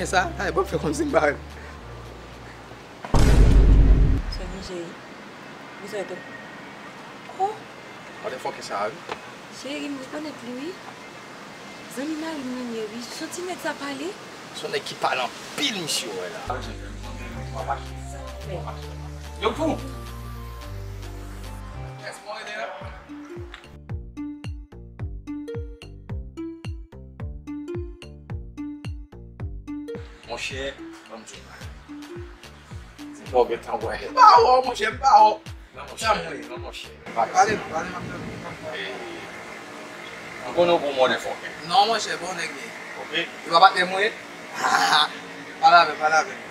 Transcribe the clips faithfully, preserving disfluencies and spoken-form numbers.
Sa, ay, bon, fè kòmsi m pa wè l. Sè m cheri, ou sou tèt. Oh! Motherfucker sa a, wi. Cheri, m rekonèt li, wi. Zanmi mari m li ye, wi. Se yon ti nèg sa pale. Se yon nèg ki pale anpil, misye, wè la. Yo fou! Monchè, ban m di w yon bagay. Di m wè w gentan wè. M pa wè w, monchè, m pa wè w. Non, monchè, non, monchè. Pale, pale, m ap tande. Eh, m konnen w bon motherfucker. Non, monchè, bon nèg li ye. Ok. Li pa patnè m, wi. Pale avè m, pale avè m.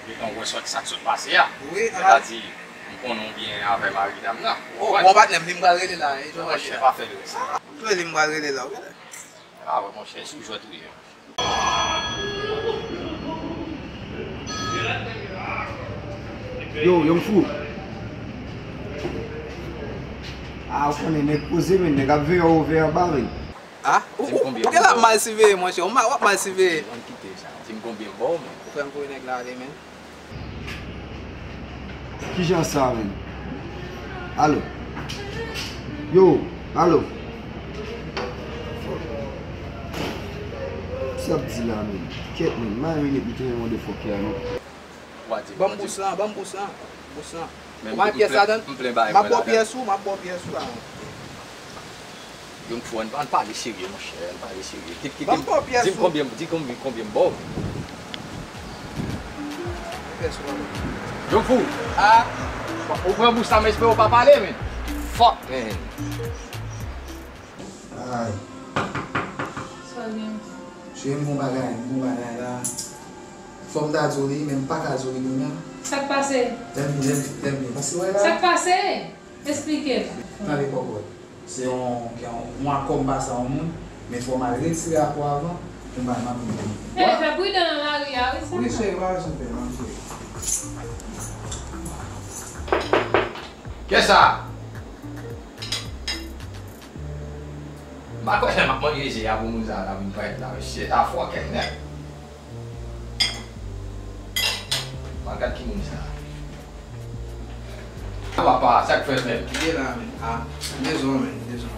Gentan wè sa, sa k sot pase a. Wi, sètadi, m konnen w byen avè mari dam nan. Oh, bon patnè m, li m pral rele la, e, non, monchè, pa fè l sa. Tou li m pral rele la, wi. Ah, wè, monchè, sou jwèt ou ye. Yo, Young Fou. Ah, ou konnen nèg poze, men nèg ap veye w veye anba, men. Ah, ou, ou, ou gen la mal siveye, monchè. Ou ma-, w ap mal siveye. Ann kite sa. Di m konbyen m ba w, men. Ou fè m voye nèg la ale, men. Kijan sa, men? Alo? Yo, alo? Sa ap di la, men? Kèt, men. M pa renmen nèg ki tounen motherfucker a, non. Ban m bous lan, ban m bous lan. Bous lan. Ou pa gen pyès ladan? M ap ba w pyès ou, m ap ba w pyès ou la. Young Fou, ann, ann pale serye, monchè, ann pale serye. Ban m ba w pyès ou. Di m konbyen, di konbyen, konbyen m ba w. Young Fou. Ah. Ou pran bous la, men espere w pa pale, men. Fuck, man. Ay. Sa gen? Cheri, m gon bagay, m gon bagay la. Fò m ta di w li, men m pa ka di w li menm. Sa k pase? Lè m, lè m, lè m, paske wè la. Sa k pase? Esplike m. Tande kòkòt. Se yon, yon, yon akò m pase a yon moun, men fò m al retire akò a avan, pou m pa, m ap vin. Eh, fè pridan nan lari a, wi, sa. Wi, cheri, pa bezwen pè, non, cheri. Kiyès sa? M pa kwè lè m ap manje je a pou moun sa a ta vin parèt la, mesye, sa fòkè nèt. M al gad ki moun sa a. Papa, sa k fèt, men? Kite la, men. Ah, m bezwen w, men, m bezwen w.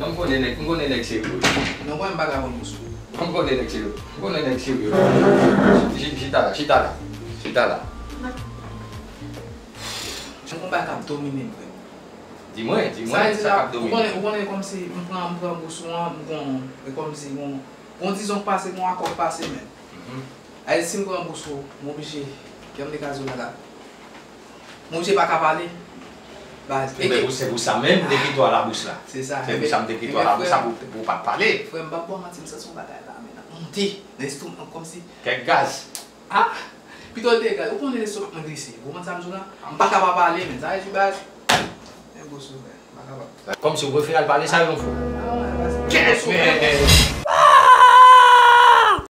Non, m konnen nèg, m konnen nèg serye. Non, mwen, m pa ka konn bous ou. Non, m konnen nèg serye. M konnen nèg serye. Chi-, chita la, chita la. Chita la. Gen yon bagay k ap domine m, frè m. Di mwen, di mwen, sa k ap domine. Ou konnen, ou konnen kòmsi m pran, m pran bous ou an, m gon, e kòmsi gon, gon dizon k pase, gon akò k pase, men. Mhm. Sa vle di si m pran bous ou, m oblije, kè m te kraze w la, la. M oblije pa ka pale. Baz, e, se pou sa menm m te kite w al a bous la. Se sa. Se pou sa m te kite w al a bous la pou, pou w pa t pale. Frè m, m p ap ba w manti, m santi yon bagay la, men, ap monte nan lestomak m kòmsi. Kèk gaz. Ah! Pito l te egal. Ou konnen lestomak mwen glise. Ou konprann sa m di w la? M pa ka pa pale, men. Sa vle di, baz, men bous ou, men. M pa kapab. Kòmsi w prefere al pale sa, yon fou. Ah, wè, baz. Kèt, men!